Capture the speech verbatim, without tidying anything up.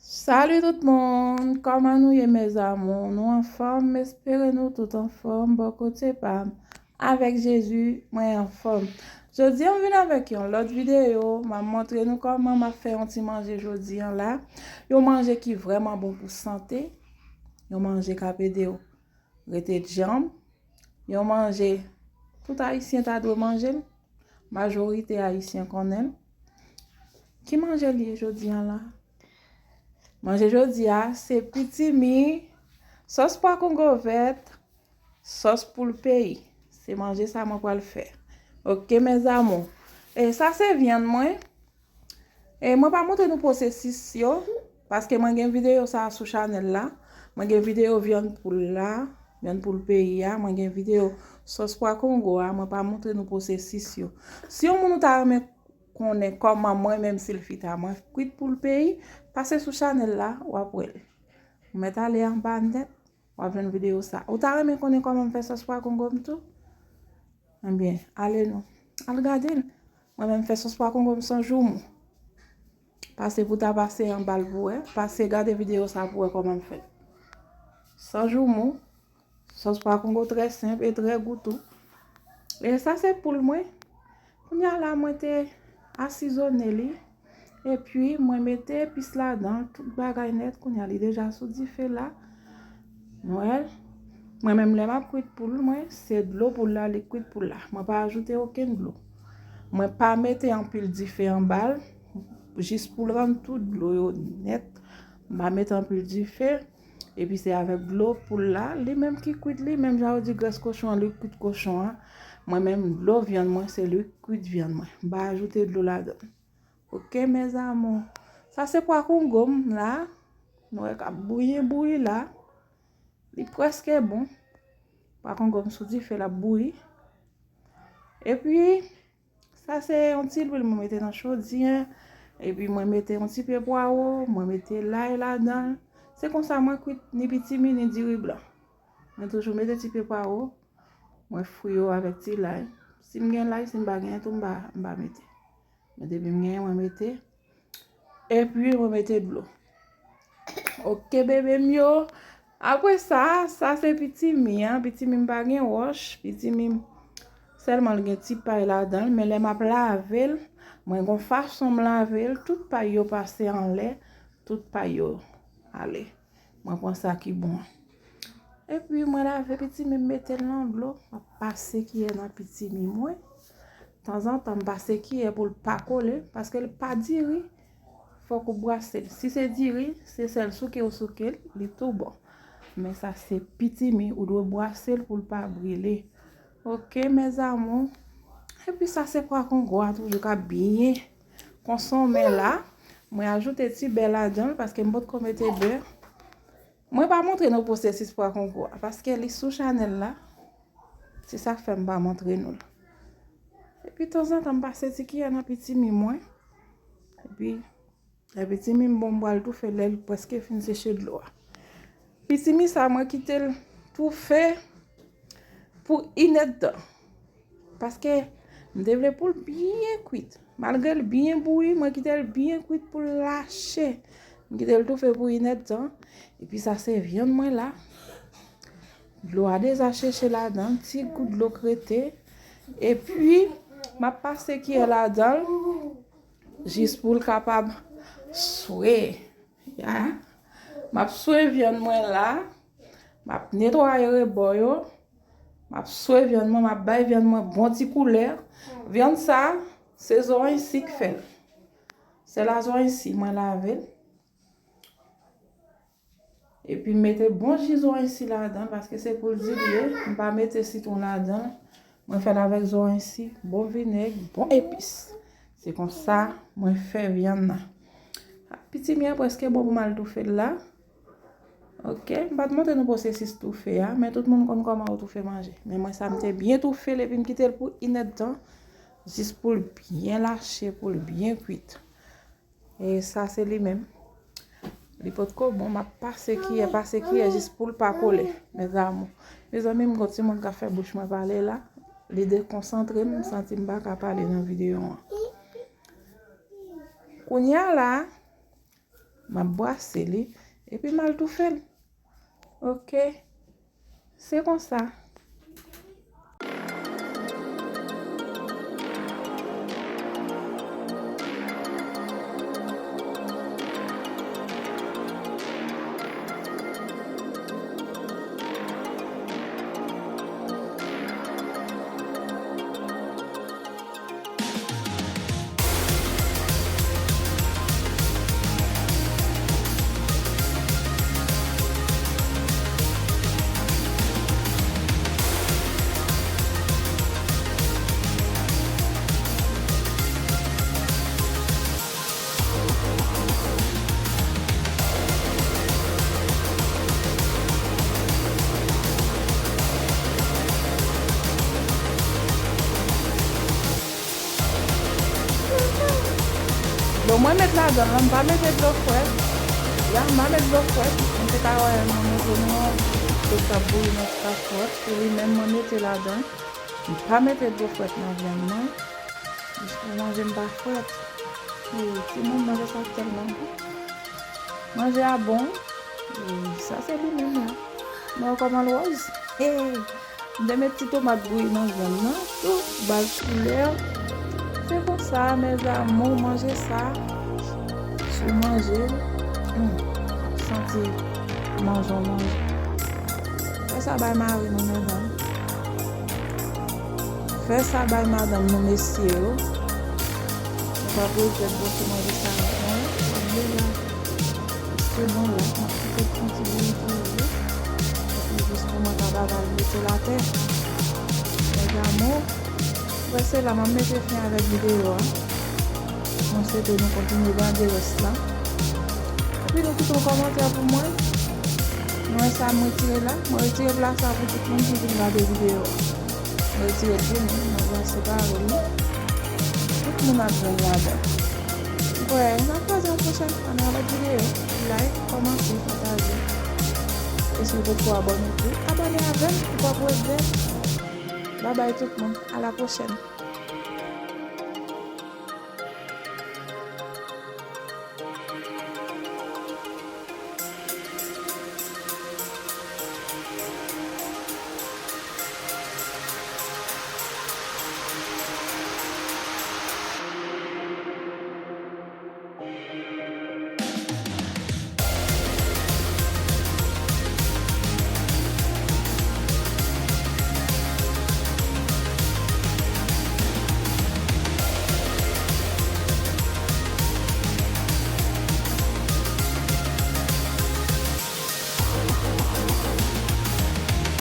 Salut tout moun, kòman nou ye mes amours? Nou anfòm? M espere nou tout anfòm bò kote pa m. Avèk Jezi, mwen anfòm. Jodi a m vin avèk yon lòt videyo, m ap montre nou kòman m ap fè yon ti manje jodi a la. Yon manje ki vrèman bon pou sante, yon manje k ap ede w rete djanm, yon manje tout Ayisyen ta dwe manje l, majorite Ayisyen konnen l. Ki manje l ye jodi a la? Manje jodi a se pitimi, sòs pwa kongo vèt, sòs poul peyi. Se manje sa mwen pral fè. Oke mes amours. E sa se vyann mwen. E mwen pa montre nou pwosesis yo, paske mwen gen videyo sa sou chanèl la. Mwen gen videyo vyann poul la, vyann poul peyi a, mwen gen videyo sòs pwa kongo a, mwen pa montre nou pwosesis yo. Si yon moun ou ta renmen konnen kòman mwen menm Silfita mwen kwit poul peyi, pase sou chanèl la, w ap wè l. Ou mèt ale anba nèt, w ap jwenn videyo sa. Ou ta renmen konnen kòman m fè sòs pwa kongo m tou? Ebyen, ale non. Al gade l. Mwen menm fè sòs pwa kongo m san joumou. Pase pou ta pase anba l pou wè. Pase gade videyo sa pou wè kòman m fè l. San joumou. Sòs pwa kongo trè senp e trè gou tou. E sa se poul mwen. Kounye a la mwen te asizone li. Epi mwen mete epis ladan l, tout bagay nèt. Kounye a li deja sou dife la. Nou wè l. Mwen menm lè m ap kwit poul mwen, se dlo poul la li kwit poul la. Mwen pa ajoute okenn dlo. Mwen pa mete anpil dife anba l, jis pou l rann tout dlo yo nèt. M pa mete anpil dife. Epi se avèk dlo poul la, li menm ki kwit li, menm jan yo di grès kochon an, li kwit kochon an. Mwen menm, dlo vyann mwen, se li kwit vyann mwen. M pa ajoute dlo ladan l. Oke mes amours. Sa se pwa kongo m la. Nou wè k ap bouyi, bouyi la. Li prèske bon. Pwa kongo m sou dife l ap bouyi. Epi, sa se yon ti lwil mwen mete nan chodyen. Epi mwen mete yon ti pye pwawo, mwen mete lay ladan l. Se konsa mwen kwit ni pitimi ni diri blan. Mwen toujou mete ti pye pwawo, mwen fri yo avèk ti lay. Si m gen lay, si m pa genyen tou, m pa, m pa mete. Men depi m genyen, mwen mete. Epi mwen mete dlo. Oke bebe m yo. Apre sa, sa se pitimi an. Pitimi m pa gen wòch. Pitimi m sèlman l gen ti pay ladan l. Men lè m ap lave l, mwen gon fason m lave l. Tout pay yo pase anlè. Tout pay yo ale. Mwen pran sa ki bon an. Epi mwen lave pitimi m mete l nan dlo. M ap pase kiyè nan pitimi mwen. Tanzantan m pase kiyè pou l pa kole, paske l pa diri, fòk ou brase l. Si se diri, se sèl souke ou souke l, li tou bon. Men sa se pitimi, ou dwe brase l pou l pa brile. Oke mes amours. Epi sa se pwa kongo a toujou k ap byen konsonmen la. Mwen ajoute ti bè ladan l paske m potko mete bè. Mwen pa montre nou pwosesis pwa kongo a paske li sou chanèl la. Se sa k fè m pa montre nou l. Epi tanzantan m pase ti kiyè nan pitimi mwen. Epi lè pitimi m bon m pral toufe lè l prèske fin seche dlo a. Pitimi sa mwen kite l toufe pou inèdtan. Paske m te vle pou l byen kwit. Malgre l byen bouyi, mwen kite l byen kwit pou l lache. M kite l toufe pou inèdtan. Epi sa se vyann mwen la. Dlo a deja cheche ladan, ti gout dlo k rete. Epi m ap pase kiyè ladan l jis pou l kapab swe. Ya. M ap swe vyann mwen la. M ap netwaye rebò yo. M ap swe vyann mwen, m ap bay vyann mwen bon ti koulè. Vyann sa, se zoranj si k fè l. Se la zoranj si mwen lave l. Epi m mete bon ji zoranj si ladan l, paske se pou l di l ye. M pa mete sitwon ladan l. Mwen fè l avèk zoranj si, bon vinèg, bon epis. Se konsa mwen fè vyann nan. Pitimi an prèske bon pou m al toufe l la. Oke, m pa t montre nou pwosesis toufe a, men tout moun konn kòman yo toufe manje. Men mwen sa m te byen toufe l epi m kite l pou inèdtan, jis pou l byen lache, pou l byen kwit. E sa se li menm. Li potko bon, m ap pase kiyè, pase kiyè jis pou l pa kole. Mes amours. Mezanmi, m gon timoun k ap fè bouch mwen pale la. Li dekonsantre m, m santi m pa ka pale nan videyo an. Kounye a la, m ap bwase li, epi m al toufe l. Oke. Se konsa. Dlo mwen met ladan l lan, m pa mete dlo frèt. Ya, m pa met dlo frèt. Mwen te ka wè mwen montre nou an, dlo k ap bouyi nan ti kachwòt. Se li menm mwen mete ladan. M pa mete dlo frèt nan vyann mwen. Jis pou manje m pa frèt. E, timoun, manje sa tèlman gou. Manje a bon. E, sa se li menm la. Mwen kòman l wòz. E, m te met ti tomat bouyi nan vyann nan. Tou, ba l koulè. Se konsa, mes amours, manje sa. Si w manje l, hmm, w ap santi manje w manje. Fè sa bay mari nou, medam. Fè sa bay madanm nou, mesye yo. Nou pa pou regrèt bò sou manje sa yo. Mwen, m ap deja. Se bon la, m ap kite l fon ti bouyi toujou. Epi jis pou mwen ka ba l mete l atè. Mes amours, wè se la m ap mete fen avèk videyo a. Mwen swete nou kontinye gade rès la. Epi nou kite yon kòmantè pou mwen. Nou wè sa m retire la. Mwen retire pla sa pou tout moun ki vin gade videyo a. Mwen retire l pou nou. Mwen va separe l. Tout moun ap jwenn ladan. Wè, n ap kwaze yon pwochèn fwa nan yon lòt videyo. Like, kòmante, pataje. E si w potko abòne tou, abòne avè m, ou p ap regrèt. Babay tout moun, a la pwochèn.